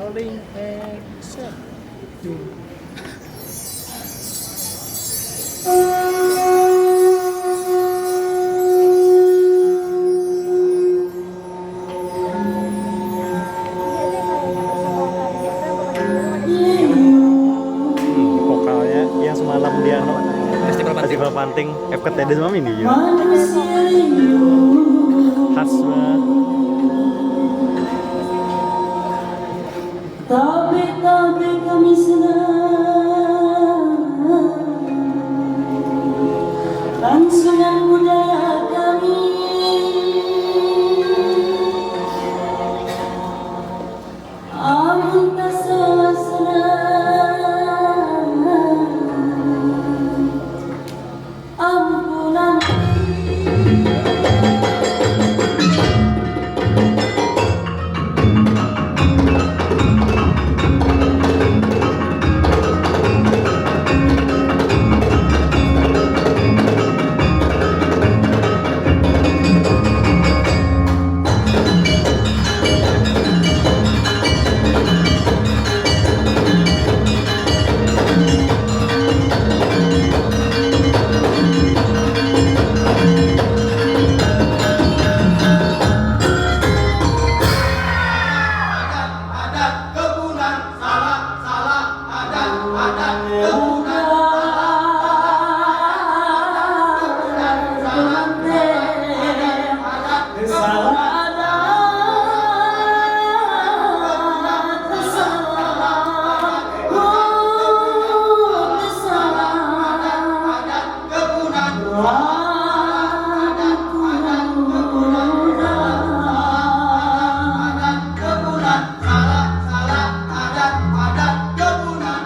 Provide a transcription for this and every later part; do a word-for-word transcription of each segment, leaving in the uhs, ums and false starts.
Rolling action. Hmm, vokalnya yang semalam di anu, Festival Panting. Festival Panting, F K T D sama ini ya. Khas banget. Tabe-tabe kami senang, langsungan budaya kami. Amun tasasana, ampunan. Adat kebunan, salah, salah, adat, adat kebunan, salah, adat kebunan, salah, adat, adat kebunan, salah, adat kebunan, salah, adat kebunan, salah, adat, adat kebunan, salah, adat, adat kebunan, salah, adat, adat kebunan. Salah, salah, adat, adat kebunan.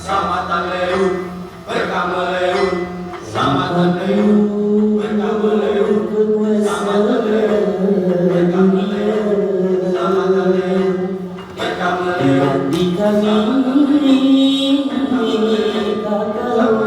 Samatan leun, berkameleun. Samatan leun, berkameleun. Samatan leun, berkameleun. Samatan leun, berkameleun. Mandi kami, kakak.